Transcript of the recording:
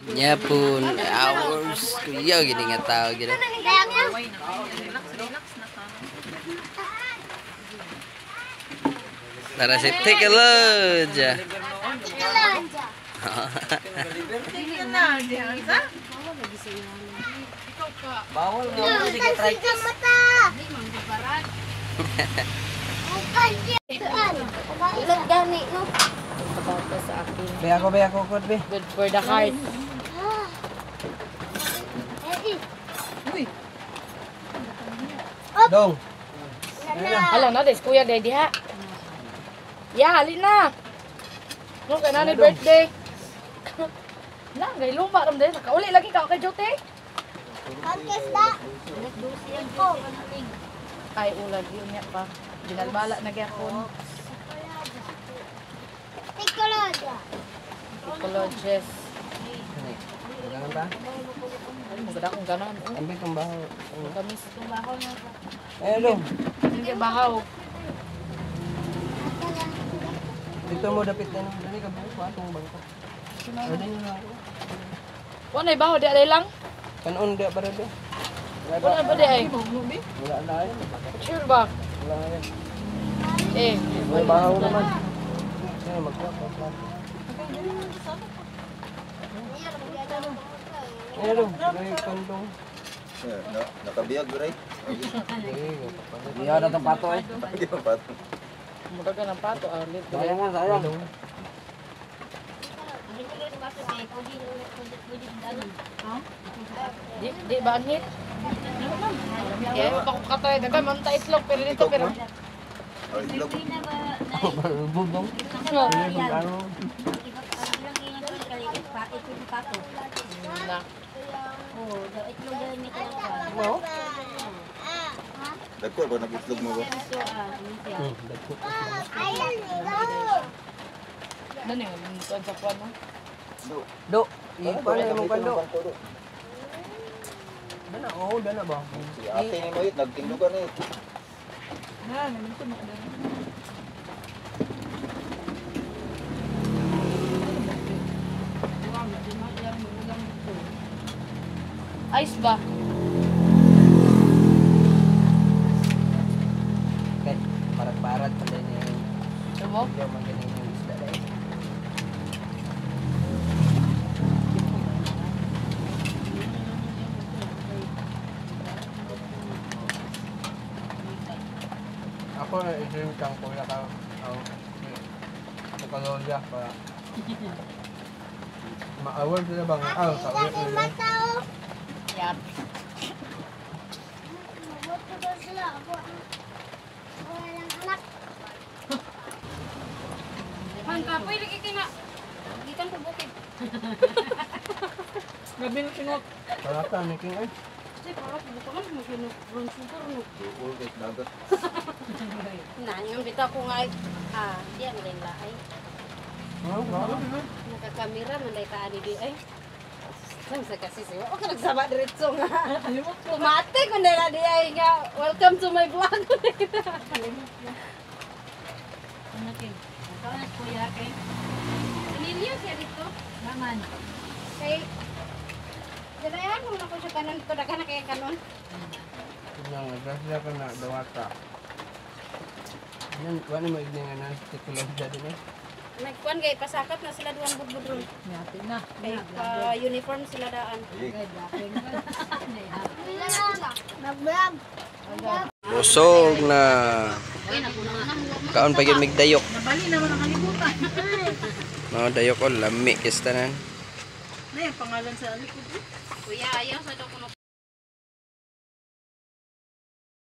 Nya pun hours kuya gini nga tao gini. Tara si take a look. Bawal nga mo sige try. Gani no. Be ako kot be. Good for the heart. Dong. Hala na, des kuya day diha. Ya, hali na. No kay nanay birthday. Na, gay luma ram day. Nakauli lagi ka kay Jote. Ay ulag yun niya pa. Binalbala na gyapon. Ecologists. Ganun ba? Ay, maganda akong ganan. Ambi kong bahaw. Kamis. Eh, dong. Sige, bahaw. Dito mo dapit na. Dali ka buko atong bangko. Dali na ako. Wala na bahaw, di alay lang. Kanon di ba do? Wala ba di ay? Wala na ay. Sure ba? Wala na yan. Eh, May bahaw naman. Sino magkuha ko? Eh, dong. Dali kandong. Nakabiyag, right? Iya na tong pato eh. Hindi pa pato. muraga ng pato. Ah, lit. Sayang nga, sayang. Di ba ang hit? Eh, pa ko katay. Dagay, man ta itlog, pero dito, pero... Oh, itlog. Bubong. Na. Dagko ba nag-itlog mo ba? Ano yung tuan sa kuwan, no? Do, ipa na yung kando. Dana, oo, dana ba? Si ate ni mo yun, nagtindugan eh. Ice ba? Okay, parat-parat pala niya yung Ano mo? video magaling yung isda dahil. Ako na i-dream kang kuya ka ang nakalolya para maawal sila bang ah sa ulit nila. Yap. Man kapoy lagi kay na. Gikan ko bukid. Gabi na sinot. Parata ni King ay. Kasi para bukan mo kinu brown sugar no. Duol guys, dagat. Na yung bitaw ko nga ah, di ang rin laay. Oh, Nakakamera man day ka ani di ay. Sang sa kasi siya. O ka nagsaba diretso nga. Tumate ko na di ay nga. Welcome to my vlog. Ano kay? Ikaw na kuya kay. Sinilyo siya dito. Naman. Kay Dalayan mo na ko siya kanon dito daghan na kay kanon. Nang grasya ka na dawata. Yan, wala mo igni nga na tikulog din eh. Nagkuan kay pasakop na sila duwang budbud ron. Ngati na. Kay pa uniform sila daan. Busog na. Kaon pa gyud mig dayok. Nabali naman ang kalibutan. Mga dayok o lami kis tanan. Na yung pangalan sa likod. Kuya, ayaw sa daw kuno.